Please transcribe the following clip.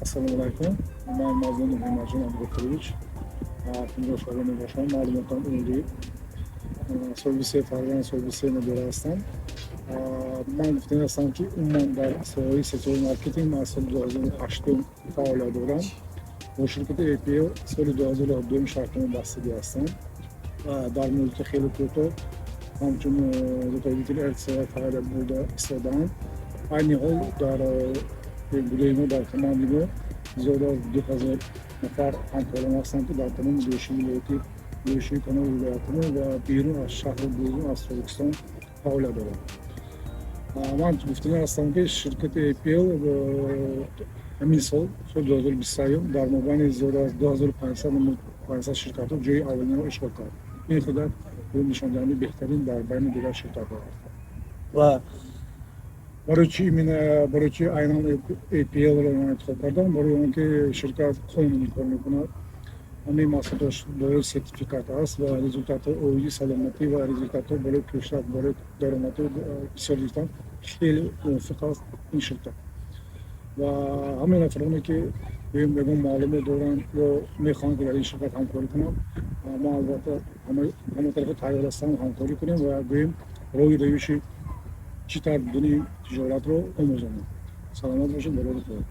Ассалому алайкум. Ман Мазлумов Ҳиматҷон Абубакрович, 50 сола мебошам, маълумотам олӣ, соҳиби се фарзанд, соҳиби се набера ҳастам. Ман гуфтанӣ ҳастам, ки умуман дар соҳаи сетевой маркетинг ман аз соли 2008 фаъолият дорам. Бо ширкати APL соли 2017 шартнома бастагӣ ҳастам ва дар муддати хеле кӯтоҳ ҳамчун руководители РЦ фаъолият бурда истодаам. Айни ҳол дар гурӯҳи мо, дар командаи мо зиёда аз 2000 нафар ҳамкорон ҳастанд, ки дар тамоми гӯшаи вилояти, гӯшаи канори вилоятимо ва берун аз шаҳру берун аз Тоҷикистон фаъолият доранд. Ман гуфтанӣ ҳастам, ки ширкати APL ҳамин сол, соли 2023, дар мобайни зиёда аз 2500 ширкатҳо ҷои аввалинро ишғол кард. Ин худак нишондиҳандаи беҳтарин дар байни дигар ширкатҳо аст. Ва барои чи именно, барои чи айнан APL-ро ман интихоб кардам? Барои он ки ширкат қонунӣ кор мекунад, ҳамаи маҳсулоташ дорои сертификат аст ва результатҳои оиди саломатӣ ва результатҳо барои пешрафт, барои даромадҳои бисёр гирифтан хеле мувофиқ аст ин ширкат. Ва ҳамаи нафароне, ки ягон маълумот доранд ё мехоҳанд, ки дар ин ширкат ҳамкорӣ кунанд, мо албатта ҳама тарафа тайёр ҳастам ҳамкорӣ кунем ва гӯем роҳи равиши чӣ тавр будани тиҷоратро омӯзонем. Саломат бошед, барори худо.